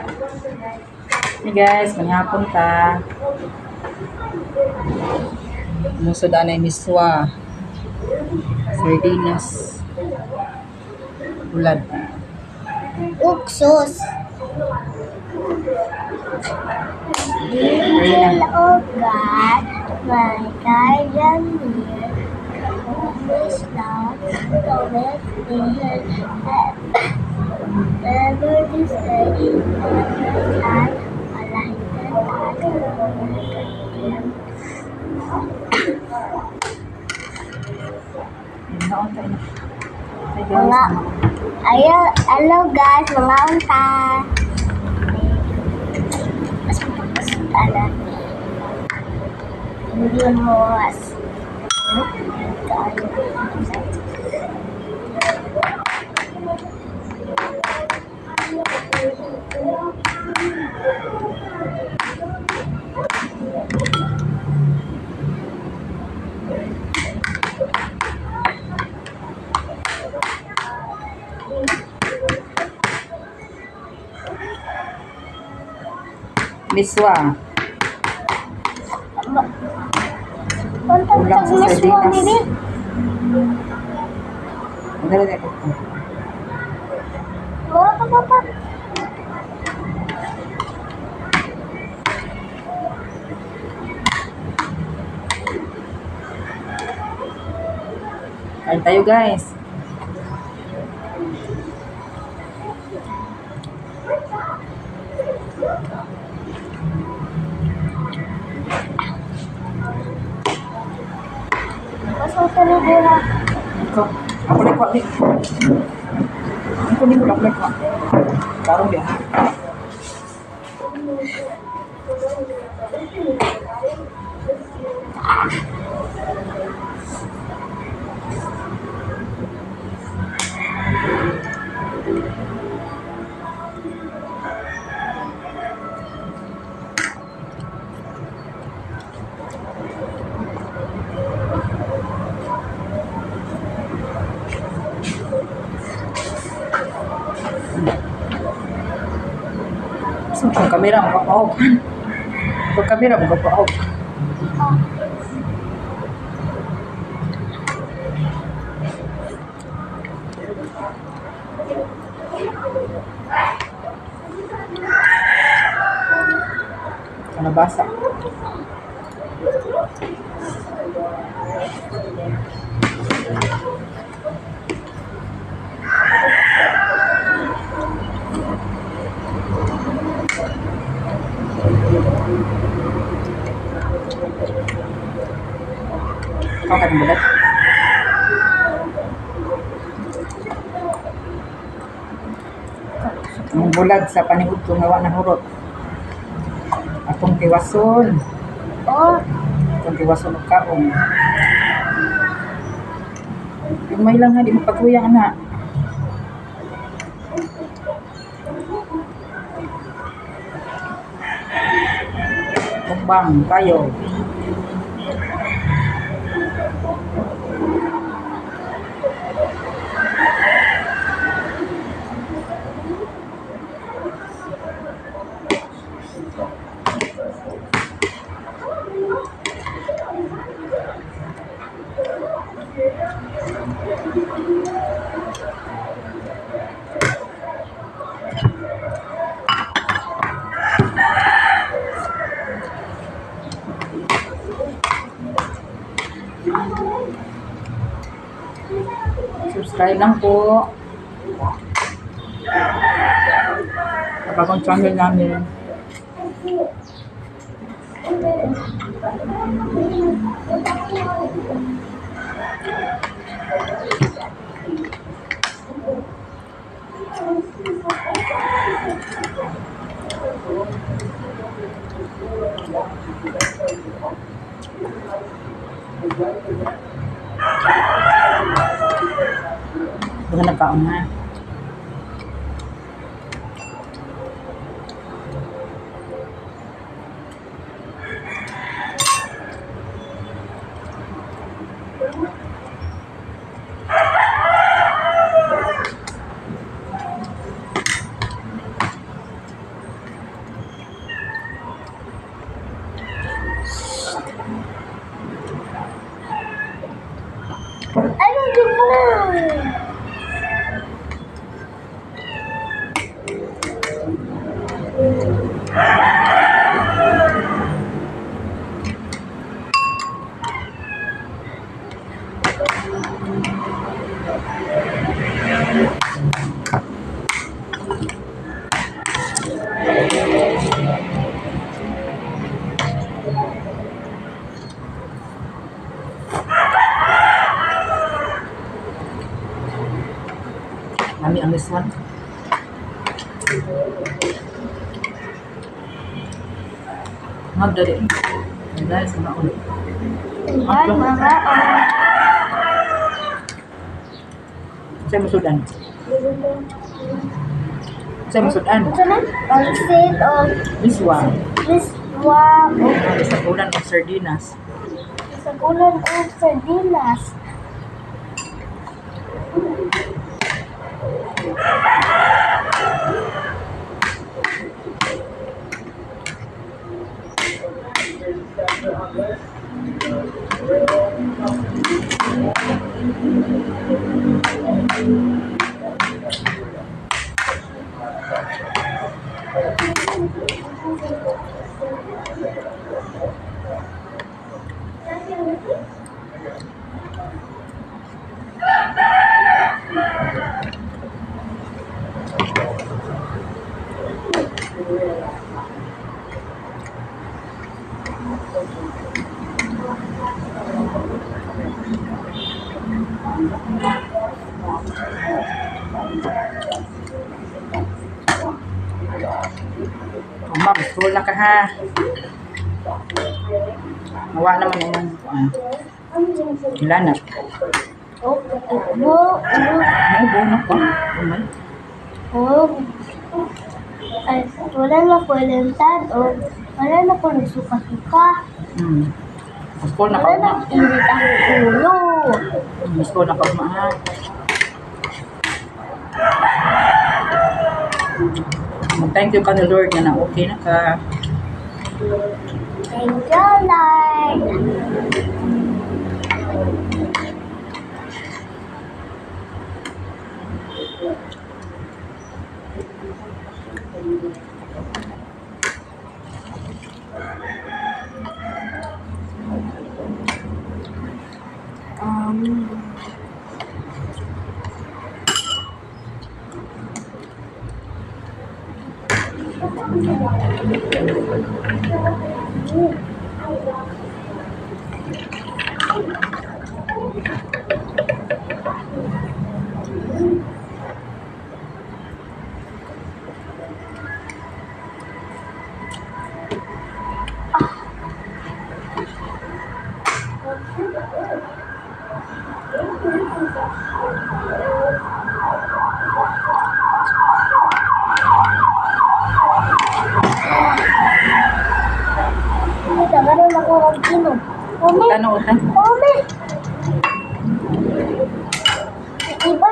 Hey guys, manghapon ta. Musod anay miswa. Sardinas. Bulad. Uksos. Reyna. Little of God, my guardian near, always love, always near, never despair, never sad, Naon ta ina. Hey guys. Mga, ayo, hello guys, mga unta. Mas mas ala, hindi mo as. Miswa. Unta Ulam sa mismo, sardinas. Baby. Magdala tayo ko. Mga pa pa pa. Kain tayo, guys. Mas mo na. Ikaw. Ako na kuha. Ako ni ko lang kuha. Tarong diha. So, kung kamera mo kapaog. Kung kamera mo kapaog. Kalabasa. Ikaw ka ng bulat. Ang bulad sa panihud ko nga wa na hurot. Atong tiwason. Oh, Atong tiwason og kaon. Yung may lang ha, di mo pagkuyang na. Mukbang tayo. Subscribe lang po sa bagong channel namin. Baka nagkaon na. Lami ang this one. Magdali. Guys, mga ulit. Ay, mga Sa masudan. Sa masudan. Ano na? Pansit o Miswa. miswa o Sa ulan og sardinas. sa ulan o sardinas. Oh, ma'am, school na ka ha. Mawa naman ang ilanat. Oh, ubo, ubo, Ano ba na ko? Umay. oh. Ay, wala na ko elentad o wala na ko nagsuka-suka. School na ka Wala na uma. init ang ulo. School na ka uma ha. Mag-thank you ka ni Lord nga na okay na ka. Thank you, Lord. Um, Tagaran ako ng inom. Umi, Ano utan? umi. Iba,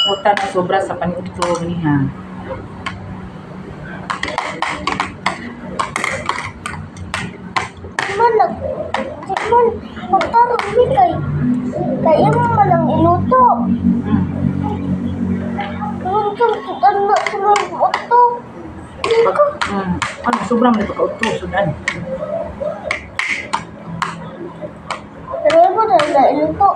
Utan ang sobra sa paniudto niha. man nag di man magtarong mi kay kay imo man ang iluto. Kung kung ano sa mga uto. Pag, ano, sobra man pagkaudto sudan. Pero imo na na iluto.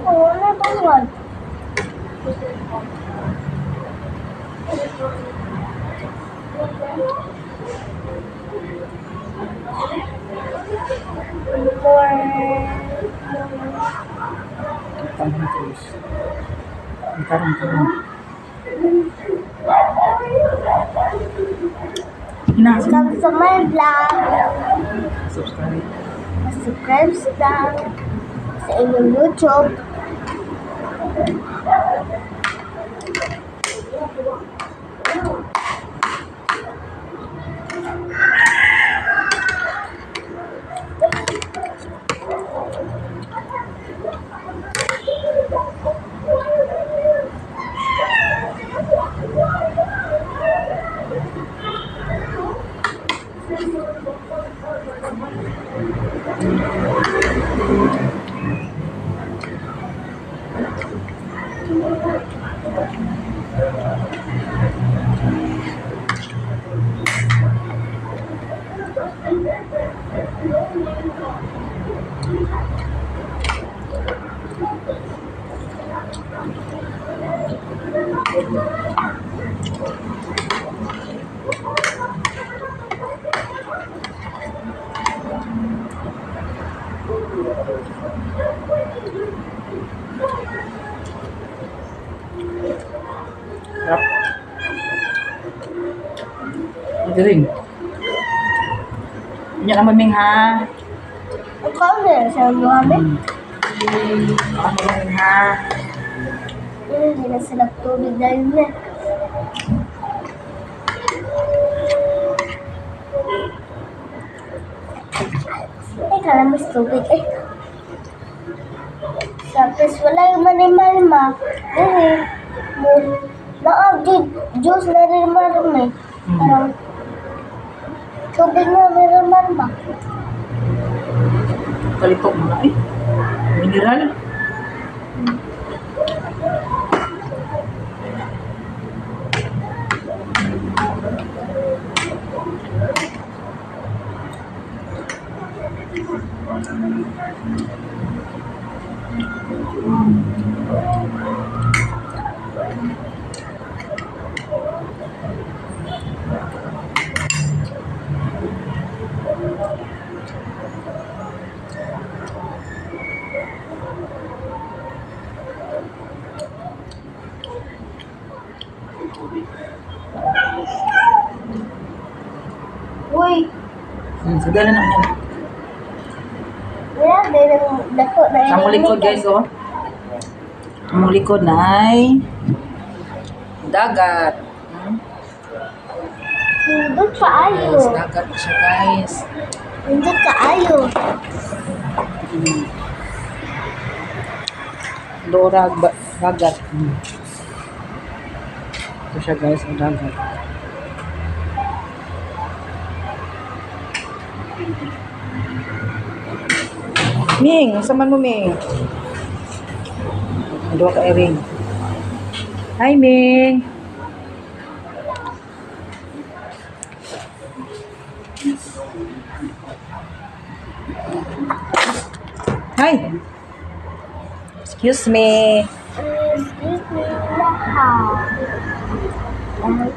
Wala bang one? More. Tanghon guys. Ang tarong tarong. Ina, Welcome to my vlog. Subscribe. Subscribe sa inyong YouTube. Sarap. Ito rin. Ingat naman, Ming, ha? Ikaw na sa Mohammed. Baka mo, Ming, ha? Hindi na sila tubig dahil na. Ay, kala mas tubig. Ay. Tapos wala yung manimal ma. Dili. Mo. Naa, juice na rin marami. Parang tubig na rin marami. Kalitok mo na, eh. Mineral. Uy, Sagana na niya. wala din ang dako na Sa among likod, guys, oh. Among likod na ay dagat. Nindot kaayo. Guys, dagat na siya, guys. Nindot kaayo. Dora dagat. Ito siya, guys, ang dagat. Ming, unsa man mo, Ming? Ang duha ka ering. Hi, Ming. Hi. Excuse me. Excuse me, lahat. Mm.